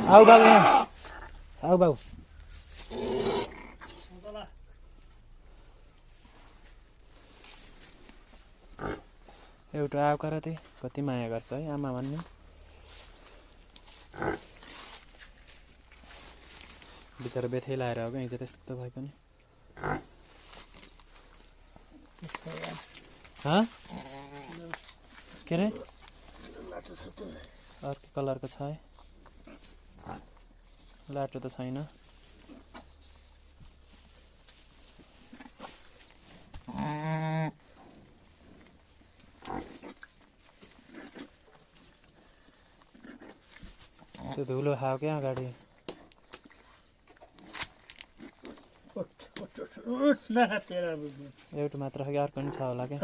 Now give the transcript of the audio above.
आऊ बाबु यहाँ आऊ बाबु एउटा आउका र त्यही कति माया गर्छ है आमा भन्ने बिचरा बेथै लाएर हो क्या हिजो त्यस्तो भयो पनि के अरे अर्को कलरको छ है लाटो त छैन त्यो धुलो खायो क्या अगाडि एउटा मात्र खायो अर्को पनि छ होला क्या